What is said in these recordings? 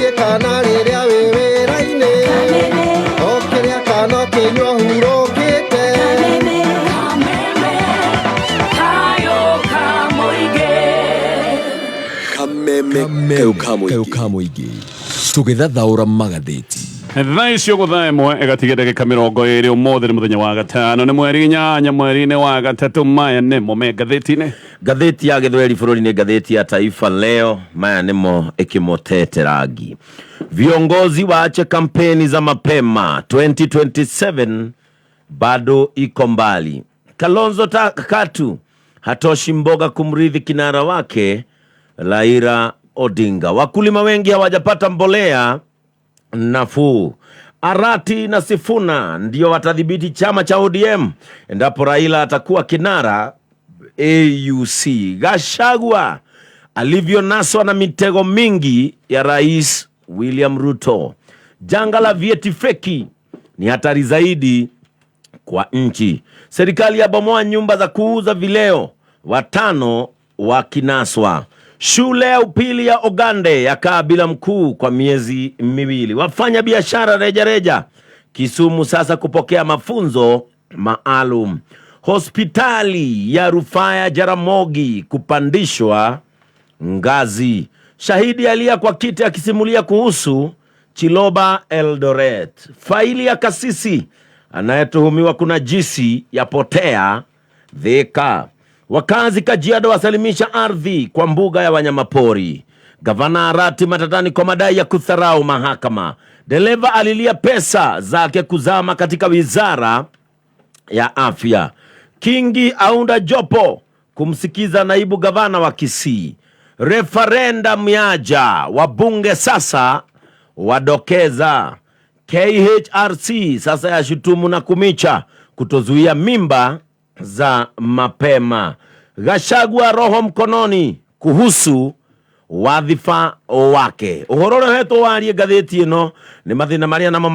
Mũciĩ kana rĩrĩa wĩ wĩra-inĩ, ũkĩrĩa kana ũkĩnyua ũhurũkĩte. Kameme kayũ ka mũingĩ tũgĩthathaũra magathĩti. Thaa icio gũ thaa 1 ĩgatigia ndagĩka 20. Ũmũthĩ nĩ mũthenya wa gatano, nĩ mweri 8 mweri-inĩ wa gatatũ. Maya nĩmo me ngathĩti-inĩ. Ngathĩti ya gĩthweri bũrũri-inĩ, ngathĩti ya Taifa Leo, maya nĩmo ĩkĩmotete rangi: viongozi waache kampeni za mapema, 2027 bado iko mbali. Kalonzo katu hatoshi mboga kumrithi kinara wake Raila Odinga. Wakulima wengi hawajapata mbolea nafuu. Arati na Sifuna ndio watadhibiti chama cha ODM endapo Raila atakuwa kinara AUC. Gachagua alivyonaswa na mitego mingi ya Rais William Ruto. Janga la vyeti feki ni hatari zaidi kwa nchi. Serikali yabomoa nyumba za kuuza vileo, 5 wakinaswa. Shule ya upili ya Ogande yakaa bila mkuu kwa miezi 2. Wafanya biashara rejareja Kisumu sasa kupokea mafunzo maalum. Hospitali ya rufaa ya Jaramogi kupandishwa ngazi. Shahidi alia kwa kiti akisimulia kuhusu Chiloba Eldoret. Faili ya kasisi anayetuhumiwa kunajisi yapotea Thika. Wakazi Kajiado wasalimisha ardhi kwa mbuga ya wanyamapori. Gavana Arati matatani kwa madai ya kudharau mahakama. Dereva alilia pesa zake kuzama katika wizara ya afya. Kingi aunda jopo kumsikiza naibu gavana wa Kisii. Referendum yaja, wabunge sasa wadokeza. KHRC sasa yashutumu na kumicha kutozuia mimba za mapema. Gachagua roho mkononi kuhusu wadhifa wake. Uhoro ũrĩa ũhetwo warie ngathĩti ĩno nĩ mathĩna marĩa namo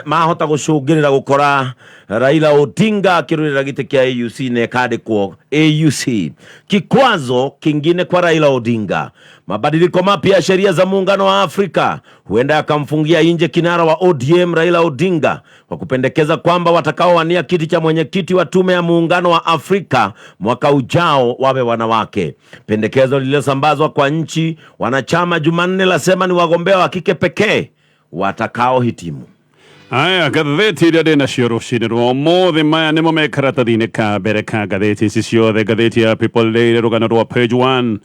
mahota gũcũngĩrĩra gũkora Raila Odinga akĩrũĩrĩra gĩtĩ kĩa AUC na ĩkandĩkwo AUC. Kikwazo kingine kwa Raila Odinga. Mabadiliko mapya ya sheria za muungano wa Afrika huenda yakamfungia nje kinara wa ODM Raila Odinga kwa kupendekeza kwamba watakaowania kiti cha mwenyekiti wa tume ya muungano wa Afrika mwaka ujao wawe wanawake. Pendekezo lililosambazwa kwa nchi wanachama Jumanne lasema ni wagombea wa kike pekee watakaohitimu. Aya, ngathĩti iria ndĩ nacio rũcinĩ rwa ũmũthĩ, maya nĩmo me karatathi-inĩ ka mbere ka ngathĩti ici ciothe. Ngathĩti ya People Daily, rũgano rwa page 1.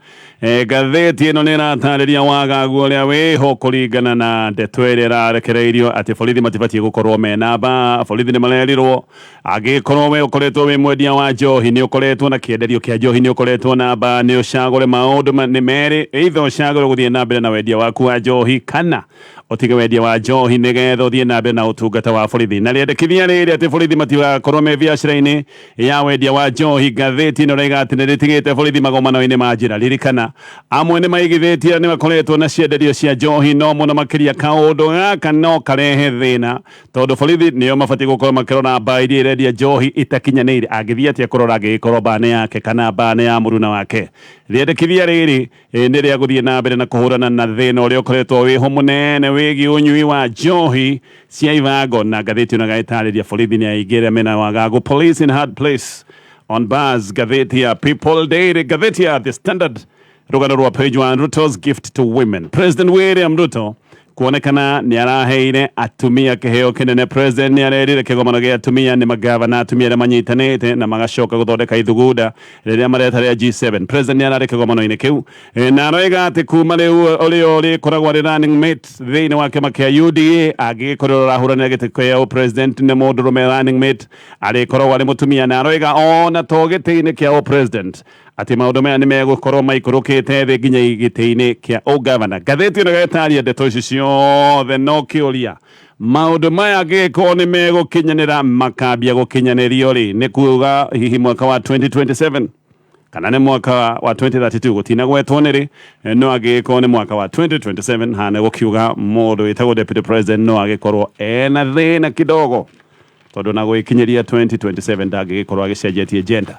Ngathĩti ĩno nĩ ĩratarĩria wagagu ũrĩa wĩho kũringana na ndeto ĩrĩa ĩrarekereirio atĩ borithi matibatiĩ gũkorwo mena mbaa. Borithi nĩ marerirwo angĩkorwo we ũkoretwo wĩ mwendia wa njohi, nĩ ũkoretwo na kĩenderio kĩa njohi, nĩ ũkoretwo na mbaa, nĩ ũcagũre maũndũ nĩ merĩ: either ũcagũre gũthiĩ na mbere na wendia waku wa njohi kana ũtige wendia wa njohi nĩgetha ũthiĩ na mbere na ũtungata wa borithi. Na rĩendekithia rĩrĩ atĩ borithi matigakorwo me biacara-inĩ ya wendia wa njohi, ngathĩti ĩno ĩraiga atĩ nĩ rĩtigĩte borithi magomano-inĩ ma njĩra. Ririkana amwe nĩ maigithĩtie nĩ makoretwo na cienderio cia njohi, no mũno makĩria kaũndũ gaka no karehe thĩna tondũ borithi nĩo mabatiĩ gũkorwo makĩrora mbaa iria irendia njohi itakinyanĩire. Angĩthiĩ atĩa kũrora angĩgĩkorwo mbaa nĩ yake kana mbaa nĩ ya mũruna wake? Rĩendekithia rĩrĩ nĩ rĩa gũthiĩ na mbere na kũhũrana na thĩna ũrĩa ũkoretwo wĩho mũnene wĩgiĩ ũnyui wa njohi cia ibango. Na ngathĩti ĩno ĩgagĩtarĩria borithi nĩ aingĩ arĩa mena wagagu, police in hard place on bars. Ngathĩti ya People Daily. Ngathĩti ya The Standard, rũgano rwa page 1, Ruto's gift to women. President William Ruto kuonekana nĩ araheire atumia kĩheo kĩnene. President nĩ arerire kĩgomano gĩa atumia nĩ magavana atumia arĩa manyitanĩte na magacoka gũthondeka ithugunda rĩrĩa mareta rĩa G7. President nĩ ararĩ kĩgomano-inĩ kĩu na aroiga atĩ kuma rĩu ũrĩa ũrĩkoragwo arĩ running mate thĩinĩ wa kĩama kĩa UDA, angĩgĩkorwo ũrahũranĩra gĩtĩ kĩa president nĩ mũndũrũme, running mate arĩkoragwo arĩ mũtumia. Na aroiga ona to gĩtĩ-inĩ kĩa president, atĩ maũndũ maya nĩ megũkorwo maikũrũkĩte thĩ nginya gĩtĩ-inĩ kĩa ũgavana. Ngathĩti ĩno ĩgagĩtaria ndeto ici ciothe, no kĩũria, maũndũ maya angĩgĩkorwo nĩ megũkinyanĩra, makambia gũkinyanĩrio rĩ? Nĩ kuga hihi mwaka wa 2027 kana nĩ mwaka wa 2032? Gũtinagwetwo nĩ rĩ, no angĩgĩkorwo nĩ mwaka wa 2027, hana gũkiuga mũndũ wĩtagwo deputy president no agĩkorwo ena thĩna kidogo, tondũ na gwĩkinyĩria 2027 ndangĩgĩkorwo agĩcenjetie gender.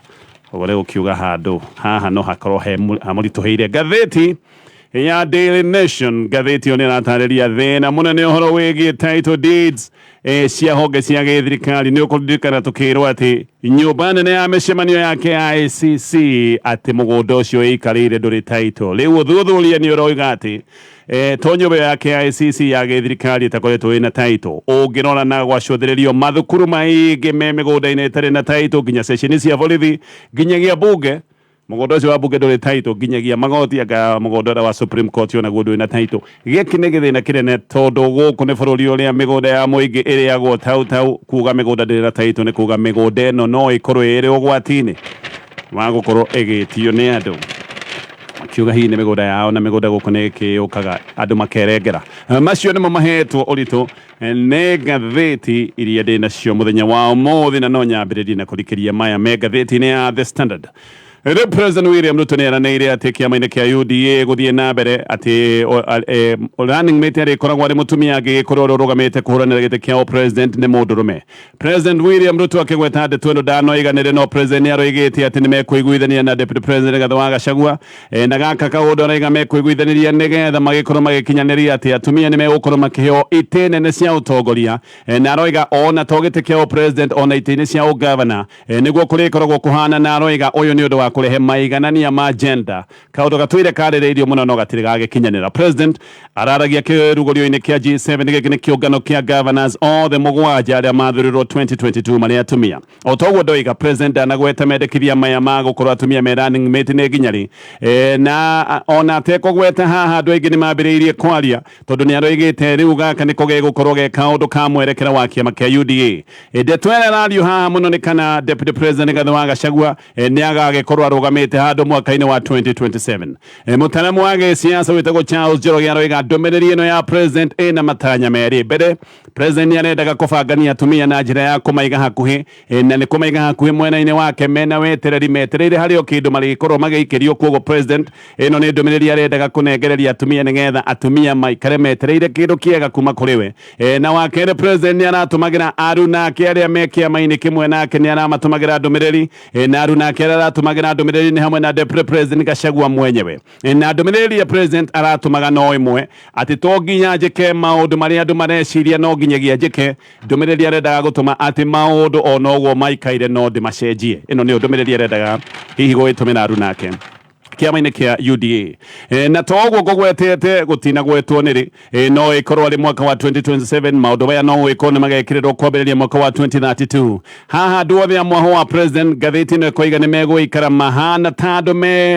Ũguo nĩ gũkiuga handũ haha no hakorwo he hamũritũhĩire. Ngathĩti Ya Daily Nation, ngathĩti ĩyo nĩ ĩratarĩria thĩna mũnene ũhoro wĩgiĩ title deeds cia honge cia gĩthirikari. Nĩ ũkũririkana tũkĩrwo atĩ nyũmba nene ya mĩcemanio ya KICC, atĩ mũgũnda ũcio ĩikarĩire ndũrĩ title. Rĩu ũthuthuria nĩ ũroiga atĩ to nyũmba ya KICC ya gĩthirikari ĩtakoretwo ĩna title, ũngĩrora na gwacũthĩrĩrio mathukuru maingĩ me mĩgũnda-inĩ ĩtarĩ na title, nginya ceceni cia borithi, nginyagia bunge, mũgũnda ũcio wa bunge ndũrĩ title, nginyagia magoti anga mũgũnda ũrĩa wa Supreme Court onaguo ndũrĩ na title. Gĩkĩ nĩ gĩthĩna kĩnene tondũ gũkũ nĩ bũrũri ũrĩa mĩgũnda ya mũingĩ ĩrĩagwo tau tau. Kuga mĩgũnda ndĩrĩ na title nĩ kuga mĩgũnda ĩno no ĩkorwo ĩrĩ ũgwati-inĩ wa gũkorwo ĩgĩtio nĩ andũ makiuga hihi nĩ mĩgũnda yao, na mĩgũnda gũkũ nĩ ĩkĩũkaga andũ makerengera. Macio nĩmo mahetwo ũritũ nĩ ngathĩti iria ndĩ nacio mũthenya wa ũmũthĩ, na no nyambĩrĩrie na kũrikĩria maya me ngathĩti-inĩ ya The Standard. Rĩu President William Ruto nĩ eranĩire atĩ kĩama-inĩ kĩa UDA gũthiĩ na mbere atĩ running mate arĩkoragwo arĩ mũtumia, angĩgĩkorwo ũrĩa ũrũgamĩte kũhũranĩra gĩtĩ kĩa president nĩ mũndũrũme. President William Ruto akĩgweta ndeto ĩno ndanoiganĩre, no president nĩ aroigĩte atĩ nĩ mekũiguithania na Deputy President Rigathĩ wa Gachagua, na gaka kaũndũ araiga mekũiguithanĩria nĩgetha magĩkorwo magĩkinyanĩria atĩ atumia nĩ megũkorwo makĩheo itĩ nene cia ũtongoria, na aroiga ona to gĩtĩ kĩa president, ona itĩ-inĩ cia ũgavana nĩguo kũrĩkoragwo kũhana, na aroiga ũyũ nĩ ũndũ wa kũrehe maiganania ma gender, kaũndũ gatũire karĩrĩirio mũno no gatirĩ gagĩkinyanĩra. President araragia kĩrugũrio-inĩ kĩa G7. Gĩkĩ nĩ kĩũngano kĩa governors othe mũgwanja arĩa mathurirwo 2022 marĩ atumia. O toguo ndoiga, president ndanagweta mendekithia maya ma gũkorwo atumia me running mate nĩ nginya rĩ, na ona atekũgweta haha andũ aingĩ nĩ mambĩrĩirie kwaria tondũ nĩ aroigĩte rĩu gaka nĩko gegũkorwo ge kaũndũ ka mwerekera wa kĩama kĩa UDA. Ndeto ĩrĩa ĩrario haha mũno nĩ kana Deputy President Rigathĩ wa Gachagua nĩ agagĩkorwo arũgamĩte handũ mwaka-inĩ wa 2027. Mũtaaramu wa gĩsiasa wĩtagwo Charles Njoroge aroiga ndũmĩrĩri ĩno ya president ĩna matanya merĩ. Mbere, president nĩ arendaga kũbangania atumia na njĩra ya kũmaiga hakuhĩ, na nĩ kũmaiga hakuhĩ mwena-inĩ wake mena wetereri, metereire harĩ o kĩndũ marĩgĩkorwo magĩikĩrio. Koguo president ĩno nĩ ndũmĩrĩri arendaga kũnengereria atumia nĩgetha atumia maikare metereire kĩndũ kĩega kuma kũrĩ we. Na wa kerĩ, president nĩ aratũmagĩra arunake arĩa me kĩama-inĩ kĩmwe nake, nĩ aramatũmagĩra ndũmĩrĩri, na arunake arĩa aratũmagĩra ndũmĩrĩri nĩ hamwe na Deputy President Gachagua mwenyewe. Na ndũmĩrĩri ya president aratũmaga no ĩmwe, atĩ to nginya njĩke maũndũ marĩa andũ mareciria no nginyagia njĩke. Ndũmĩrĩri arendaga gũtũma atĩ maũndũ o noguo maikaire no ndĩmacenjie. Ĩno nĩyo ndũmĩrĩri arendaga hihi gũgĩtũmĩra arunake kĩama-inĩ kĩa UDA. Na to ũguo ngũgwetete gũtinagwetwo nĩ rĩ, no ĩkorwo arĩ mwaka wa 2027. Maũndũ maya no ĩkorwo nĩ magekĩrĩrwo kwambĩrĩria mwaka wa 2032. Haha andũ othe a mwaho wa president, ngathĩti ĩno ĩkoiga, nĩ megũikara mahana ta andũ me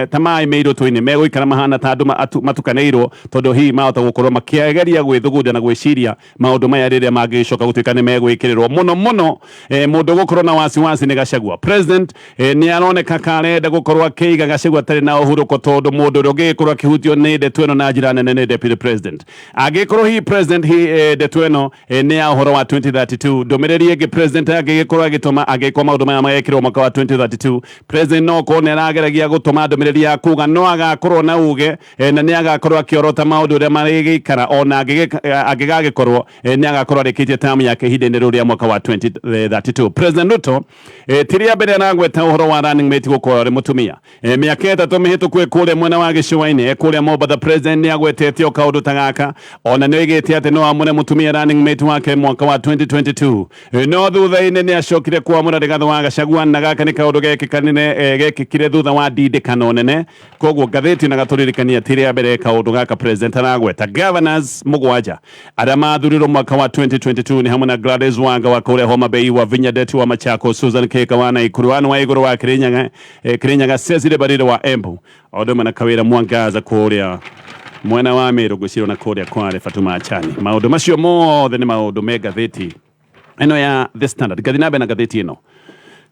ta maĩ me irũtũ-inĩ, megũikara mahana ta andũ matukanĩirwo, tondũ hihi mahota gũkorwo makĩgeria gwĩthugunda na gwĩciria maũndũ maya rĩrĩa mangĩcoka gũtuĩka nĩ megwĩkĩrĩrwo mũno mũno. Mũndũ gũkorwo na wasiwasi nĩ Gachagua. President nĩ aroneka karenda gũkorwo akĩiga Gachagua atarĩ na ũhurũko, tondũ mũndũ ũrĩa ũngĩgĩkorwo akĩhutio nĩ ndeto ĩno na njĩra nene nĩ Deputy President. Angĩkorwo hihi president hi ndeto ĩno nĩ ya ũhoro wa 2032, ndũmĩrĩri ĩngĩ president angĩgĩkorwo agĩtũma, angĩkorwo maũndũ maya magekĩrwo mwaka wa 2032, president no korwo nĩ arageragia gũtũma ndũmĩrĩri ya kuga no agakorwo na uge, na nĩ agakorwo akĩorota maũndũ ũrĩa marĩgĩikara ona angĩgagĩkorwo nĩ agakorwo arĩkĩtie term yake ihinda-inĩ rĩu rĩa mwaka wa 2032. President Ruto ti rĩa mbere aragweta ũhoro wa running mate gũkorwo arĩ mũtumia. Mĩaka 3 mĩhĩtũku, kũrĩa mwena wa gĩcũa-inĩ, kũrĩa Mombatha, president nĩ agwetete o kaũndũ ta gaka, ona nĩ oigĩte atĩ no amũre mũtumia running mate wake mwaka wa 2022, no thutha-inĩ nĩ acokire kwamũra Rigathĩ wa Gachagua, na gaka nĩ kaũndũ gekĩkanire, gekĩkire thutha wa ndindĩkano nene. Koguo ngathĩti na gatũririkania ti rĩa mbere kaũndũ gaka president aragweta. Governors mũgwanja arĩa mathurirwo mwaka wa 2022 nĩ hamwe na Gladys Wanga wa kũrĩa Homa Bay, wa Vinya Ndeti wa Machakos, Susan Kihika wa Nakuru, Anne Waiguru wa Kirinyaga, Kirinyaga, Cecily Mbarire wa Embu, o ũndũ ũmwe na Kawĩra Mwangaza kũrĩa mwena wa Meru, ngwĩciria na kũrĩa Kwale Fatuma Achani. Maũndũ macio mothe nĩ maũndũ me ngathĩti ĩno ya The Standard. Ngathi na mbere na ngathĩti ĩno.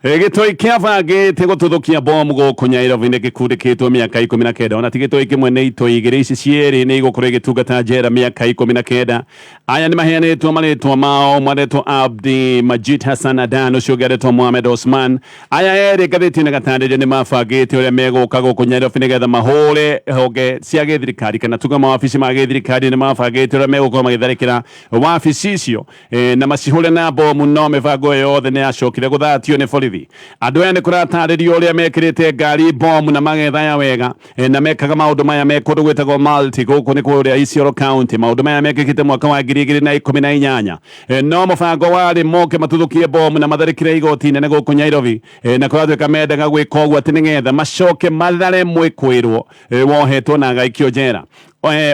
Gĩtoi kĩabangĩte gũtuthũkia bomu gũkũ Nairobi nĩ gĩkundĩkĩtwo mĩaka 19. Ona ti gĩtoi kĩmwe, nĩ itoi igĩrĩ. Ici cierĩ nĩ igũkorwo igĩtungata njera mĩaka 19. Aya nĩ maheanĩtwo marĩtwa mao, marĩtwo Abdi Majid Hassan Adan, ũcio ũngĩ arĩtwo Mohamed Osman. Aya erĩ, ngathĩti ĩno ĩgatarĩria, nĩ mabangĩte ũrĩa megũka gũkũ Nairobi nĩgetha mahũre honge cia gĩthirikari, kana tuge mawabici ma gĩthirikari. Nĩ mabangĩte ũrĩa megũkorwo magĩtharĩkĩra wabici icio, na macihũre na bomu, no mĩbango ĩyo yothe nĩ yacokire gũthatio nĩ borithi. borithi. Andũ aya nĩ kũratarĩrio ũrĩa mekĩrĩte ngari bomu na magethaya wega, na mekaga maũndũ maya me kũndũ gwĩtagwo Malti, gũkũ nĩ kũrĩa Isiolo County. Maũndũ maya mekĩkĩte mwaka wa 2018. No mũbango warĩ moke matuthũkie bomu na matharĩkĩre igoti inene gũkũ Nairobi, na kũratuĩka mendaga gwĩka ũguo atĩ nĩgetha macoke mathare mwĩkwĩrwo wohetwo na agaikio njera.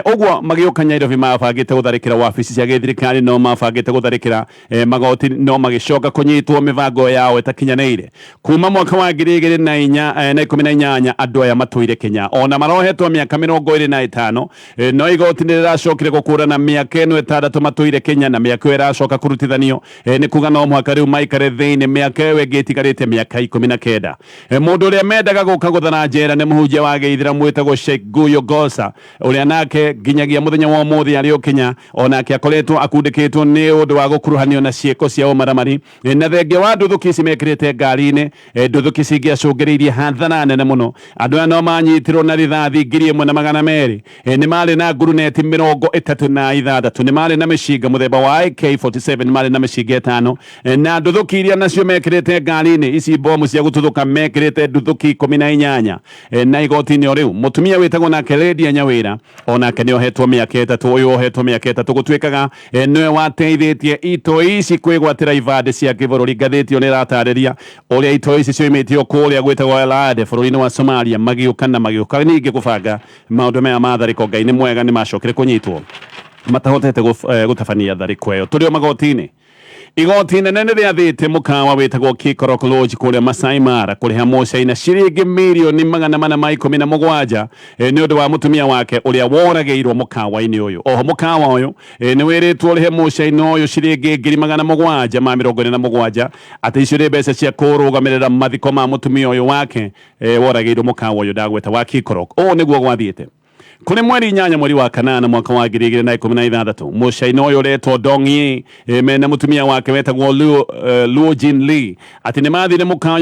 Ũguo magĩũka Nairobi mabangĩte gũtharĩkĩra wabici cia gĩthirikari, no mabangĩte gũtharĩkĩra magoti, no magĩcoka kũnyitwo mĩbango yao ĩtakinyanĩire. Kuma mwaka wa 2018 andũ aya matũire Kenya, ona marohetwo mĩaka 25, no igoti nĩ rĩracokire gũkũrana mĩaka ĩno 6 matũire Kenya, na mĩaka ĩyo ĩracoka kũrutithanio, nĩ kuga no mũhaka rĩu maikare thĩinĩ mĩaka ĩyo ĩngĩ ĩtigarĩte mĩaka 19. Mũndũ ũrĩa mendaga gũka gũthara njera nĩ mũhunjia wa gĩithĩramu wĩtagwo Sheikh Guyo Gosa, ũrĩa nake nginyagia mũthenya wa ũmũthĩ arĩ o Kenya, onake akoretwo akundĩkĩtwo nĩ ũndũ wa gũkuruhanio na ciĩko cia ũmaramari. Na thengia wa nduthũki ici mekĩrĩte ngari-inĩ, nduthũki cingĩacũngĩrĩirie hathara nene mũno. Andũ aya no manyitirwo na rithathi 1200, nĩ marĩ na nguruneti 36, nĩ marĩ na mĩcinga mũthemba wa AK47, nĩ marĩ na mĩcinga 5, na nduthũki iria nacio mekĩrĩte ngari-inĩ ici bomu cia gũtuthũka mekĩrĩte nduthũki 18. Na igoti-inĩ o rĩu mũtumia wĩtagwo nake Lydia Nyawĩra onake nĩ ohetwo mĩaka 3. Ũyũ ohetwo mĩaka 3 gũtuĩkaga nĩwe wateithĩtie itoi ici kwĩgwatĩra ibandĩ cia kĩbũrũri. Ngathĩti ĩyo nĩ ĩratarĩria ũrĩa itoi ici cioimĩtio kũrĩa gwĩtagwo Elad bũrũri-inĩ wa Somalia, magĩũka na magĩũka ningĩ kũbanga maũndũ maya ma tharĩko. Ngai nĩ mwega, nĩ macokire kũnyitwo matahotete gũtabania tharĩko ĩyo. Tũrĩ o magoti-inĩ. Igoti inene nĩ rĩathĩte mũkawa wĩtagwo Kikorok Lodge kũrĩa Masai Mara kũrĩha mũcaina ciringi 417,000,000 nĩ ũndũ wa mũtumia wake ũrĩa woragĩirwo mũkawa-inĩ ũyũ. Oho mũkawa ũyũ nĩ wĩrĩtwo ũrĩhe mũcaina ũyũ ciringi 747,000,000, atĩ icio nĩ mbeca cia kũrũgamĩrĩra mathiko ma mũtumia ũyũ wake woragĩirwo mũkawa ũyũ ndagweta wa Kikorok. Ũũ nĩguo gwathiĩte. Kũrĩ mweri 8 mweri wa 8 mwaka wa 2016, mũcaina ũyũ ũretwo Dong Yi mena mũtumia wake wetagwo Luo Jin Lee atĩ nĩ mathire mũkawa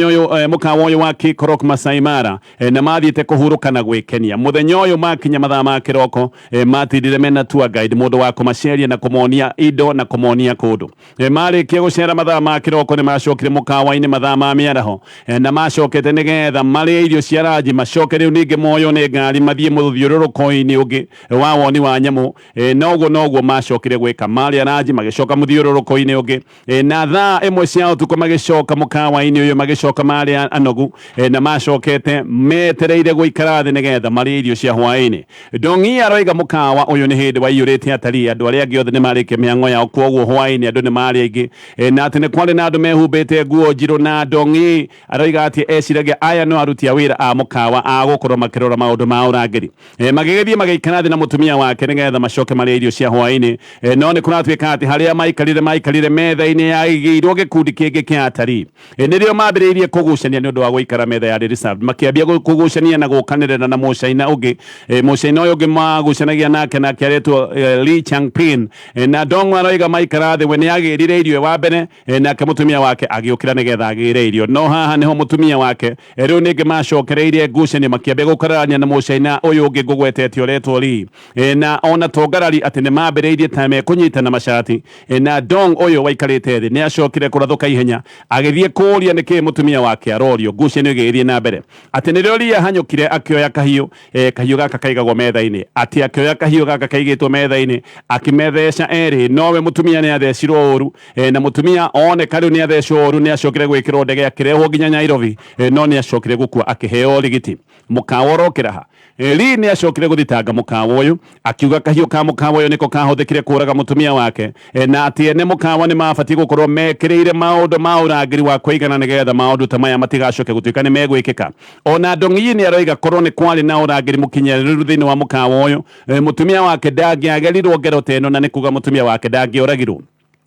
ũyũ wa Kikorok Masai Mara, na mathiĩte kũhurũka na gwĩkenia. Mũthenya ũyũ makinya mathaa ma kĩroko, matindire mena tour guide, mũndũ wa kũmaceria na kũmonia indo na kũmonia kũndũ. Marĩkia gũcera mathaa ma kĩroko nĩ macokire mũkawa-inĩ mathaa ma mĩaraho, na macokete nĩgetha marĩe irio cia ranji, macoke rĩu ningĩ moywo nĩ ngari mathiĩ mũthiũrũrũko-inĩ ũngĩ wa woni wa nyamũ. Noguo noguo macokire gwĩka, marĩa ranji magĩcoka mũthiũrũrũko-inĩ ũngĩ, na thaa 1 cia ũtukũ magĩcoka mũkawa-inĩ ũyũ, magĩcoka marĩa anogu, na macokete metereire gũikara thĩ nĩgetha marĩe irio cia hwaĩ-inĩ. Dong Yi aroiga mũkawa ũyũ nĩ hĩndĩ waiyũrĩte atarii, andũ arĩa angĩ othe nĩ marĩkia mĩhang'o yao, kwoguo hwaĩ-inĩ andũ nĩ marĩ aingĩ, na atĩ nĩ kwarĩ na andũ mehumbĩte nguo njirũ, na Dong Yi aroiga atĩ eciragia aya no aruti a wĩra a mũkawa a gũkorwo makĩrora maũndũ ma ũrangĩri. Magĩgĩthiĩ magĩikara thĩ na mũtumia wake nĩgetha macoke marĩe irio cia hwaĩ-inĩ, no nĩ kũratuĩka atĩ harĩa maikarire metha-inĩ yaigĩirwo gĩkundi kĩngĩ kĩa atarii. Nĩrĩo mambĩrĩirie kũgucania nĩ ũndũ wa gũikara metha yarĩ reserved, makĩambia kũgucania na gũkanĩrĩra na mũcaina ũngĩ. Mũcaina ũyũ ũngĩ magucanagia nake aretwo Lee Changpin, na Dong aroiga maikara thĩ we nĩ agĩrire irio wa mbere, nake mũtumia wake agĩũkĩra nĩgetha agĩre irio. No haha nĩho mũtumia wake rĩu ningĩ macokereirie ngucanio, makĩambia gũkararania na mũcaina ũyũ ũngĩ ngũgwetete ũretwo Lee, na ona tongarari atĩ nĩ mambĩrĩirie ta mekũnyitana macati, na Dong ũyũ waikarĩte thĩ nĩ acokire kũrathũka ihenya agĩthiĩ kũũria nĩkĩ mũtumia wake arorio. Ngucanio ĩgĩthiĩ na mbere atĩ nĩrĩo Lee ahanyũkire akĩoya kahiũ, kahiũ gaka kaigagwo metha-inĩ, atĩ akĩoya kahiũ gaka kaigĩtwo metha-inĩ akĩmetheca erĩ, nowe mũtumia nĩ athecirwo ũru, na mũtumia oneka rĩu nĩ athecwo ũru nĩ acokire gwĩkĩrwo ndege akĩrehwo nginya Nairobi, no nĩ acokire gũkua akĩheo rigiti. Mũkawa ũrokĩra ha? Lee nĩ acokire gũthitanga mũkawa ũyũ akiuga kahiũ ka mũkawa ũyũ nĩko kahũthĩkire kũraga mũtumia wake, na atĩ ene mũkawa nĩ mabatiĩ gũkorwo mekĩrĩire maũndũ ma ũrangĩri wa kũigana nĩgetha maũndũ ta maya matigacoke gũtuĩka nĩ megwĩkĩka. Ona Dong Yi nĩ aroiga korwo nĩ kwarĩ na ũrangĩri mũkinyanĩru thĩinĩ wa mũkawa ũyũ, mũtumia wake ndangĩagerirwo ngero ta ĩno, na nĩ kuga mũtumia wake ndangĩoragirwo.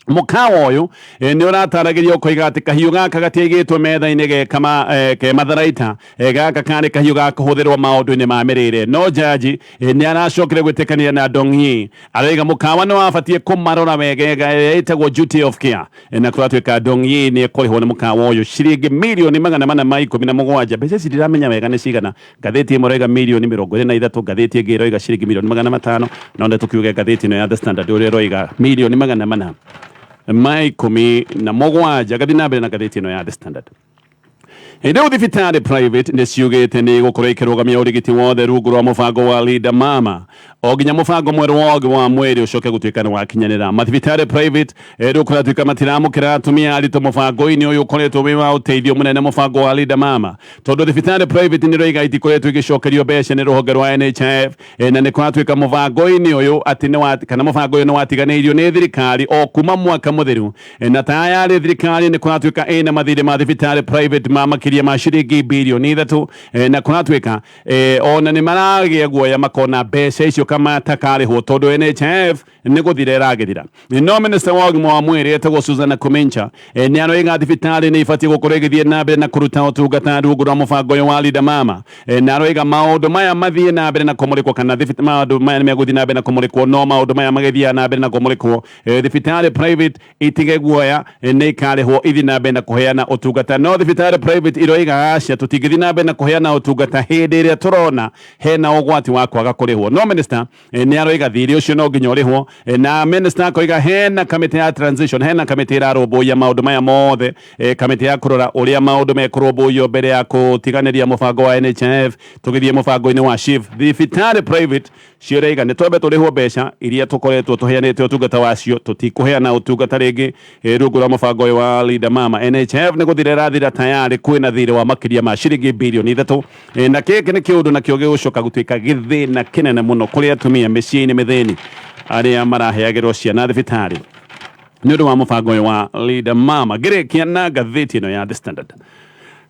Mũkawa ũyũ nĩ ũrataragĩria ũkoiga atĩ kahiũ gaka gatiaigĩtwo metha-inĩ ke matharaita, gaka karĩ kahiũ ga kũhũthĩrwo maũndũ-inĩ ma mĩrĩre. No jaji nĩ aracokire gwĩtĩkania na Dong Yi, aroiga mũkawa nĩ wabatiĩ kũmarora wegega, ĩrĩa ĩtagwo duty of care, na kũratuĩka Dong Yi nĩ ekũrĩhwo nĩ mũkawa ũyũ ciringi 417,000,000. Mbeca ici ndiramenya wega nĩ cigana. Ngathĩti ĩmwe ĩroiga 23,000,000, ngathĩti ĩngĩ ĩroiga ciringi 500,000,000, no nĩ tũkiuge ngathĩti ĩno ya The Standard ũrĩa ĩroiga 417,000,000. Gathiĩ na mbere na ngathĩti ĩno ya The Standard. Rĩu thibitarĩ private nĩ ciugĩte nĩ igũkorwo ikĩrũgamia ũrigiti wothe rungu rwa mũbango wa Linda Mama o nginya mũbango mwerũ wa ũgima wa mwĩrĩ ũcoke gũtuĩka nĩ wakinyanĩra. Mathibitarĩ private rĩu kũratuĩka matiramũkĩra atumia aritũ mũbango-inĩ ũyũ ũkoretwo wĩ wa ũteithio mũnene, mũbango wa Linda Mama, tondũ thibitarĩ private nĩ roiga itikoretwo igĩcokerio mbeca nĩ rũhonge rwa NHIF, na nĩ kũratuĩka mũbango-inĩ ũyũ atĩ nĩ wa kana mũbango ũyũ nĩ watiganĩirio nĩ thirikari o kuma mwaka mũthiru. Na tayarĩ thirikari nĩ kũratuĩka ĩna mathirĩ ma thibitarĩ private ma makĩria ma ciringi birioni 3, na kũratuĩka ona nĩ maragĩa guoya makona mbeca icio kama takarĩhwo tondũ NHIF nĩ gũthira ĩragĩthira. No minister wa ũgima wa mwĩrĩ etagwo Susan Nakhumicha nĩ aroiga thibitarĩ nĩ ibatiĩ gũkorwo ĩgĩthiĩ na mbere na kũruta ũtungata rungu rwa mũbango ũyũ wa Linda Mama, na aroiga maũndũ maya mathiĩ na mbere na kũmũrĩkwo kana maũndũ maya nĩ megũthiĩ na mbere na kũmũrĩkwo, no maũndũ maya magĩthiaga na mbere na kũmũrĩkwo, thibitarĩ private itige guoya, nĩ ikarĩhwo ithiĩ na mbere na kũheana ũtungata. No thibitarĩ private iroiga aca, tũtingĩthiĩ na mbere na kũheana ũtungata hĩndĩ ĩrĩa tũrona hena ũgwati wa kwaga kũrĩhwo. No minister nĩ aroiga thirĩ ũcio no nginya ũrĩhwo, na minister akoiga hena kamĩtĩ ya transition, hena kamĩtĩ ĩrarũmbũiya maũndũ maya mothe, kamĩtĩ ya kũrora ũrĩa maũndũ mekũrũmbũiyo mbere ya kũtiganĩria mũbango wa NHIF tũgĩthiĩ mũbango-inĩ wa SHIF. Thibitarĩ private cioraiga nĩ twambe tũrĩhwo mbeca iria tũkoretwo tũheanĩte ũtungata wacio, tũtikũheana ũtungata rĩngĩ rungu rwa mũbango ũyũ wa Linda Mama. NHIF nĩ gũthira ĩrathira, tayarĩ kwĩna thirĩ wa makĩria ma ciringi birioni 3, na gĩkĩ nĩ kĩũndũ nakĩo gĩgũcoka gũtuĩka gĩthĩna kĩnene mũno kũrĩ atumia mĩciĩ-inĩ mĩthĩni arĩa maraheagĩrwo ciana thibitarĩ nĩ ũndũ wa mũbango ũyũ wa Linda Mama. Ngĩrĩkia na ngathĩti ĩno ya The Standard,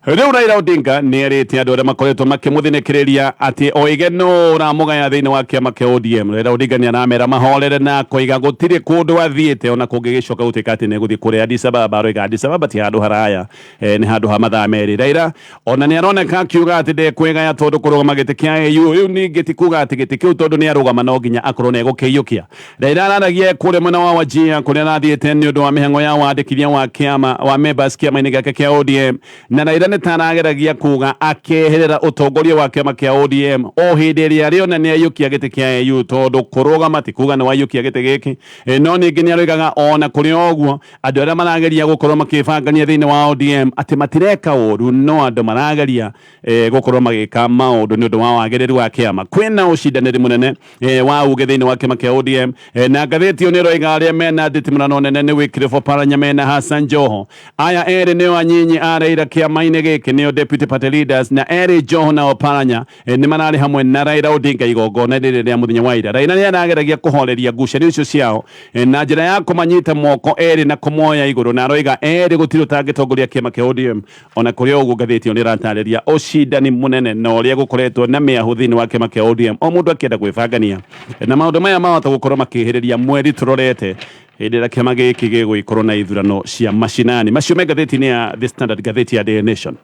rĩu Raila Odinga nĩ erĩte andũ arĩa makoretwo makĩmũthinĩkĩrĩria atĩ oige nũ ũramũgaya thĩinĩ wa kĩama kĩa ODM. Raila Odinga nĩ aramera mahorere na akoiga gũtirĩ kũndũ athiĩte ona kũngĩgĩcoka gũtuĩka atĩ nĩ egũthiĩ kũrĩa Addis Ababa. Aroiga Addis Ababa ti handũ haraya, nĩ handũ ha mathaa 2. Raila ona nĩ aroneka akiuga atĩ ndekwĩgaya tondũ kũrũgama gĩtĩ kĩa AU rĩu ningĩ ti kuga atĩ gĩtĩ kĩu tondũ nĩ arũgama no nginya akorwo nĩ egũkĩiyũkia. Raila araragia kũrĩa mwena wa Wajir kũrĩa arathiĩte nĩ ũndũ wa mĩhang'o ya wandĩkithia wa kĩama wa members kĩama-inĩ gĩake kĩa ODM, na Raila nĩ ta arageragia kuga akeherera ũtongoria wa kĩama kĩa ODM o hĩndĩ ĩrĩa arĩona nĩ aiyũkia gĩtĩ kĩa AU, tondũ kũrũgama ti kuga nĩ waiyũkia gĩtĩ gĩkĩ. No ningĩ nĩ aroigaga ona kũrĩ o ũguo andũ arĩa marageria gũkorwo makĩbangania thĩinĩ wa ODM atĩ matireka ũru, no andũ marageria gũkorwo magĩka maũndũ nĩ ũndũ wa wagĩrĩru wa kĩama. Kwĩna ũcindanĩri mũnene wa uge thĩinĩ wa kĩama kĩa ODM, na ngathĩti ĩyo nĩ ĩroiga arĩa mena nditimũrano nene nĩ Wycliffe Oparanya mena Hassan Joho. Aya erĩ nĩo anyinyi a Raila kĩama-inĩ gĩkĩ, nĩo deputy party leaders, na erĩ Joho na Oparanya nĩ mararĩ hamwe na Raila Odinga igongona rĩrĩ rĩa mũthenya wa ira. Raila nĩ arageragia kũhoreria ngucanio icio ciao na njĩra ya kũmanyita moko erĩ na kũmoya igũrũ, na aroiga erĩ gũtirĩ ũtangĩtongoria kĩama kĩa ODM. Ona kũrĩ o ũguo ngathĩti ĩyo nĩ ĩratarĩria ũcindani mũnene na ũrĩa gũkoretwo na mĩahũ thĩinĩ wa kĩama kĩa ODM, o mũndũ akĩenda gwĩbangania, na maũndũ maya mahota gũkorwo makĩhĩrĩria mweri tũrorete hĩndĩ ĩrĩa kĩama gĩkĩ gĩgũgĩkorwo na ithurano cia macinani. Macio me ngathĩti-inĩ ya The Standard. Ngathĩti ya Daily Nation,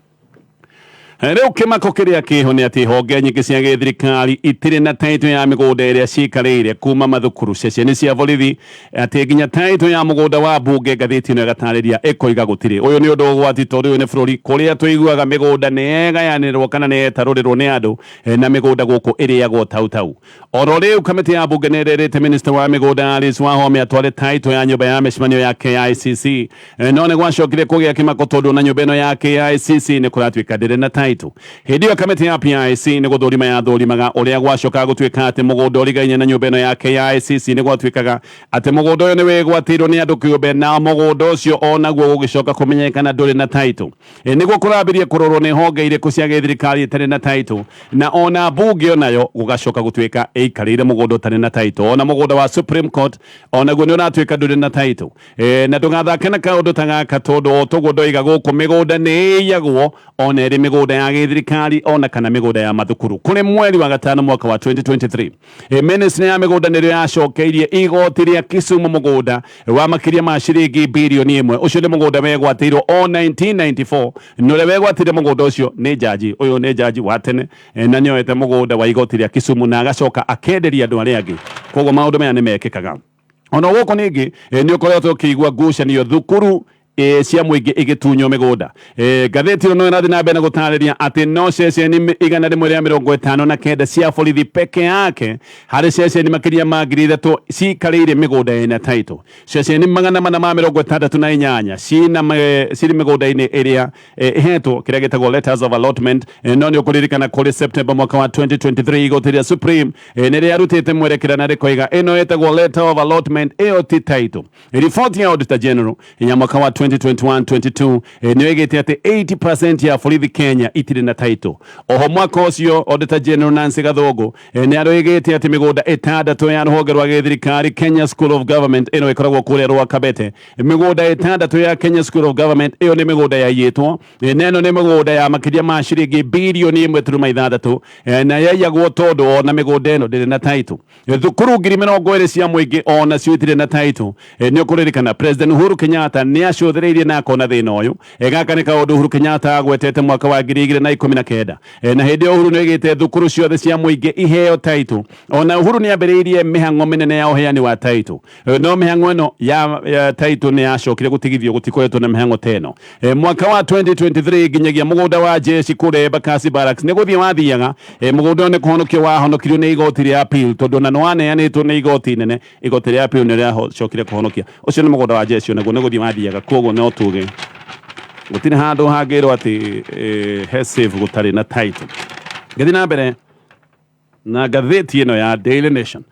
rĩu kĩmako kĩrĩa kĩho nĩ atĩ honge nyingĩ cia gĩthirikari itirĩ na taitũ ya mĩgũnda ĩrĩa cikarĩire, kuma mathukuru, ceceni cia borithi, atĩ nginya taitũ ya mũgũnda wa mbunge. Ngathĩti ĩno ĩgatarĩria ĩkoiga gũtirĩ. Ũyũ nĩ ũndũ ũgwati tondũ ũyũ nĩ bũrũri kũrĩa tũiguaga mĩgũnda nĩ yegayanĩrwo kana nĩ yetarũrĩrwo nĩ andũ, na mĩgũnda gũkũ ĩrĩagwo tau tau. Oro rĩu kamĩtĩ ya mbunge nĩ ĩrerĩte minister wa mĩgũnda Alice Wahome atware taitũ ya nyũmba ya mĩcemanio ya KICC. No nĩ gwacokire kũgĩa kĩmako tondũ na nyũmba ĩno ya KICC nĩ kũratuĩka ndĩrĩ na taitũ. Hĩndĩ ĩyo kamĩtĩ ya PIC nĩ gũthũrima yathũrimaga ũrĩa gwacokaga gũtuĩka atĩ mũgũnda ũrigainie na nyũmba ĩno ya KICC nĩ gwatuĩkaga atĩ mũgũnda ũyũ nĩ wĩgwatĩirwo nĩ andũ kĩũmbe, na mũgũnda ũcio onaguo gũgĩcoka kũmenyekana ndũrĩ na taitũ. Nĩguo kũrambĩrie kũrorwo nĩ honge irĩkũ cia gĩthirikari itarĩ na taitũ, na ona mbunge onayo gũgacoka gũtuĩka ĩikarĩire mũgũnda ũtarĩ na taitũ. Ona mũgũnda wa Supreme Court onaguo nĩ ũratuĩka ndũrĩ na taitũ. Na ndũgathake na kaũndũ ta gaka tondũ o toguo ndoiga gũkũ mĩgũnda nĩ ĩiyagwo, ona ĩrĩ mĩgũnda ya gĩthirikari ona kana mĩgũnda ya mathukuru. Kũrĩ mweri wa gatano mwaka wa 2023, ministry ya mĩgũnda nĩrĩo yacokeirie igoti rĩa Kisumu mũgũnda wa makĩria ma ciringi birioni 1. Ũcio nĩ mũgũnda wegwatĩirwo o 1994, na ũrĩa wegwatĩire mũgũnda ũcio nĩ jaji ũyũ, nĩ jaji wa tene, na nĩoete mũgũnda wa igoti rĩa Kisumu na agacoka akenderia andũ arĩa angĩ. Koguo maũndũ maya nĩ mekĩkaga. Ona gũkũ ningĩ nĩ ũkoretwo ũkĩigua ngucanio thukuru. Cia mũingĩ igĩtunywo mĩgũnda. Ngathĩti ĩno no ĩrathiĩ na mbere na gũtarĩria atĩ no ceceni 159 cia borithi peke yake harĩ ceceni makĩria ma 3,000 cikarĩire mĩgũnda ĩna title. Ceceni 468 cina cirĩ mĩgũnda-inĩ ĩrĩa ĩhetwo kĩrĩa gĩtagwo letters of allotment. No nĩ ũkũririkana kũrĩ September mwaka wa 2023 igoti rĩa Supreme nĩ rĩarutĩte mwerekera na rĩkoiga ĩno ĩtagwo letter of allotment ĩyo ti title. Riboti ya Auditor General ya mwaka wa 2021-22 nĩ yoigĩte atĩ 80% ya borithi Kenya itirĩ na title. Oho mwaka ũcio Auditor General Nancy Gathungu nĩ aroigĩte atĩ mĩgũnda 6 ya rũhonge rwa gĩthirikari Kenya School of Government ĩno ĩkoragwo kũrĩa Rwakabete, mĩgũnda 6 ya Kenya School of Government ĩyo nĩ mĩgũnda yaiyĩtwo, na ĩno nĩ mĩgũnda ya makĩria ma ciringi bilioni 1.6, na yaiyagwo tondũ ona mĩgũnda ĩno ndĩrĩ na title. Thukuru 20,000 cia mũingĩ ona cio itirĩ na title. Nĩ ũkũririkana President Uhuru Kenyatta nĩ acũthĩrĩirie na akona thĩna ũyũ. Gaka nĩ kaũndũ Uhuru Kenyatta agwetete mwaka wa 2019, na hĩndĩ ĩyo Uhuru nĩ oigĩte thukuru ciothe cia mũingĩ iheo title. Ona Uhuru nĩ ambĩrĩirie mĩhang'o mĩnene ya ũheani wa title, no mĩhang'o ĩno ya title nĩ yacokire gũtigithio, gũtikoretwo na mĩhang'o ta ĩno. Mwaka wa 2023 nginyagia mũgũnda wa jeshi kũrĩa Embakasi Barracks nĩ gũthiĩ wathiaga. Mũgũnda ũyũ nĩ kũhonokio wahonokirio nĩ igoti rĩa appeal, tondũ ona nĩ waneanĩtwo nĩ igoti nene, igoti rĩa appeal nĩ rĩacokire kũhonokia. Ũcio nĩ mũgũnda wa jeshi, onaguo nĩ gũthiĩ wathiaga. Koguo no tuge gũtirĩ handũ hangĩrwo atĩ he safe gũtarĩ na title. Ngĩthiĩ na mbere na ngathĩti ĩno ya Daily Nation,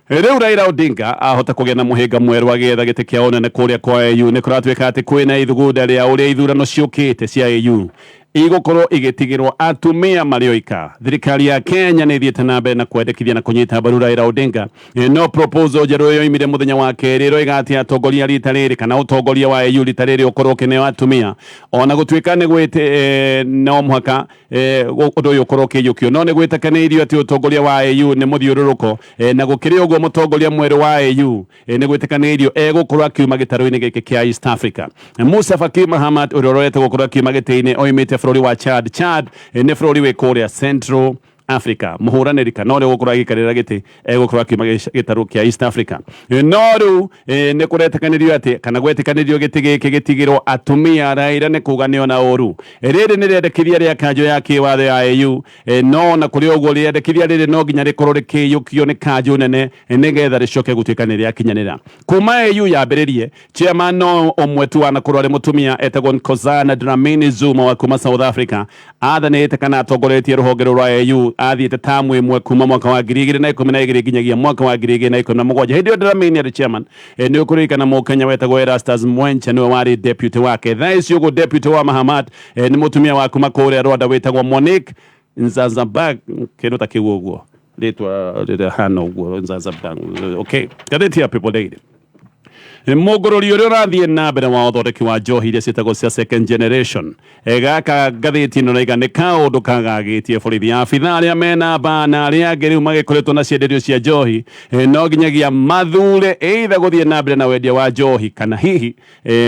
rĩu Raila Odinga ahota kũgĩa na mũhĩnga mwerũ agĩetha gĩtĩ kĩa ũnene kũrĩa kwa AU. Nĩ kũratuĩka atĩ kwĩna ithugunda rĩa ũrĩa ithurano ciũkĩte cia AU igũkorwo igĩtigĩrwo atumia marĩ oika. Thirikari ya Kenya nĩ ĩthiĩte na mbere na kwendekithia na kũnyita mbaru Raila Odinga. No proposal njerũ yoimire mũthenya wa kerĩ ĩroiga atĩ atongoria rita rĩrĩ kana ũtongoria wa AU rita rĩrĩ ũkorwo ũkĩneo atumia, ona gũtuĩka nĩ gwĩte no mũhaka ũndũ ũyũ ũkorwo ũkĩiyũkio, no nĩ gwĩtĩkanĩirio atĩ ũtongoria wa AU nĩ mũthiũrũrũko, na gũkĩrĩ ũguo mũtongoria mwerũ wa AU nĩ gwĩtĩkanĩirio egũkorwo akiuma gĩtarũ-inĩ gĩkĩ kĩa East Africa. Musa Faki Mahamat ũrĩa ũrorete gũkorwo akiuma gĩtĩ-inĩ oimĩte bũrũri wa Chad. Chad nĩ bũrũri wĩ kũrĩa Central Africa. Mũhũranĩri kana ũrĩa ũgũkorwo agĩikarĩra gĩtĩ egũkorwo akiuma gĩtarũ kĩa East Africa. No rĩu nĩ kũretĩkanĩrio atĩ kana gwetĩkanĩrio gĩtĩ gĩkĩ gĩtigĩrwo atumia. Raila nĩ kuga nĩ ona ũru. Rĩrĩ nĩ rĩendekithia rĩa kanjũ ya kĩwatho ya AU, no ona kũrĩ ũguo rĩendekithia rĩrĩ no nginya rĩkorwo rĩkĩiyũkio nĩ kanjũ nene nĩgetha rĩcoke gũtuĩka nĩ rĩakinyanĩra. Kuma AU yambĩrĩrie, chairman no ũmwe tu wanakorwo arĩ mũtumia, etagwo Nkosazana Dlamini Zuma wa kuma South Africa. Athanĩte kana atongoretie rũhonge rũrũ rwa AU, athiĩte tamu ĩmwe kuma mwaka wa 2012 nginyagia mwaka wa 2017. Hĩndĩ ĩyo Dlamini arĩ chairman, nĩ ũkũririkana mũkenya wetagwo Erastus Mwencha nĩwe warĩ deputy wake. Thaa ici ũguo deputy wa Mahamat nĩ mũtumia wa kuma kũrĩa Rwanda wĩtagwo Monique Nzanzabag, kĩndũ ta kĩu ũguo rĩtwa rĩrĩa hana ũguo, Nzanzabag. Okay, ngathĩti ya People Daily, mũngũrũri ũrĩa ũrathiĩ na mbere wa ũthondeki wa njohi iria ciĩtagwo cia second generation. Gaka ngathĩti ĩno raiga nĩ kaũndũ kagagĩtie borithi. Abitha arĩa mena mbaa na arĩa angĩ rĩu magĩkoretwo na cienderio cia njohi, no nginyagia mathure either gũthiĩ na mbere na wendia wa njohi kana hihi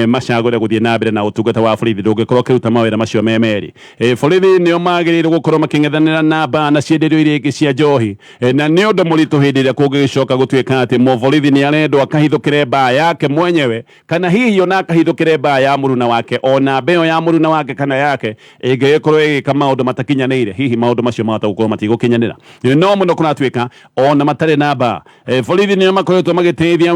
macagũre gũthiĩ na mbere na ũtungata wa borithi. Ndũngĩkorwo ũkĩruta mawĩra macio me merĩ. Borithi nĩo magĩrĩirwo gũkorwo makĩng'ethanĩra na mbaa na cienderio iria ingĩ cia njohi, na nĩ ũndũ mũritũ hĩndĩ ĩrĩa kũngĩgĩcoka gũtuĩka atĩ mũborithi nĩ arendwo akahithũkĩre mbaa yake mwenyewe kana hihi ona akahithũkĩre mbaa ya mũruna wake, ona mbeo ya mũruna wake kana yake ĩngĩgĩkorwo ĩgĩka maũndũ matakinyanĩire, hihi maũndũ macio mahota gũkorwo matigũkinyanĩra. No mũno kũratuĩka ona matarĩ na mbaa, borithi nĩo makoretwo magĩteithia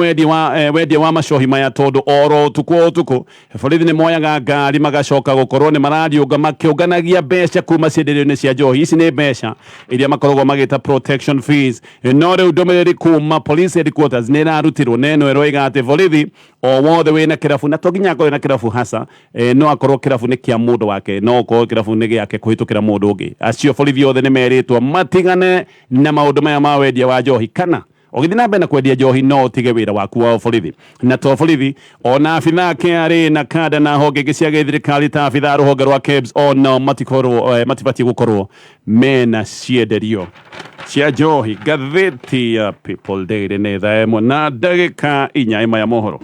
wendia wa macohi maya, tondũ oro ũtukũ o ũtukũ borithi nĩ moyaga ngari magacoka gũkorwo nĩ marariũnga makĩũnganagia mbeca kuma cienderio-inĩ cia njohi. Ici nĩ mbeca iria makoragwo magĩta protection fees. No rĩu ndũmĩrĩri kuma police headquarters nĩ ĩrarutirwo na ĩno ĩroiga atĩ borithi o wothe wĩna kĩrabu, na to nginya akorwo na kĩrabu hasa, no akorwo kĩrabu nĩ kĩa mũndũ wake, no okorwo kĩrabu nĩ gĩake kũhĩtũkĩra mũndũ ũngĩ, acio borithi othe nĩ merĩtwo matigane na maũndũ maya ma wendia wa njohi, kana ũgĩthiĩ na mbere na kwendia njohi no ũtige wĩra waku wa borithi. Na to borithi, ona abitha KRA na kada na honge ingĩ cia gĩthirikari ta abitha a rũhonge rwa KEBS onao matikorwo matibatiĩ gũkorwo mena cienderio cia njohi. Ngathĩti ya People Daily, nĩ thaa 1:04 ĩmwe ya mohoro.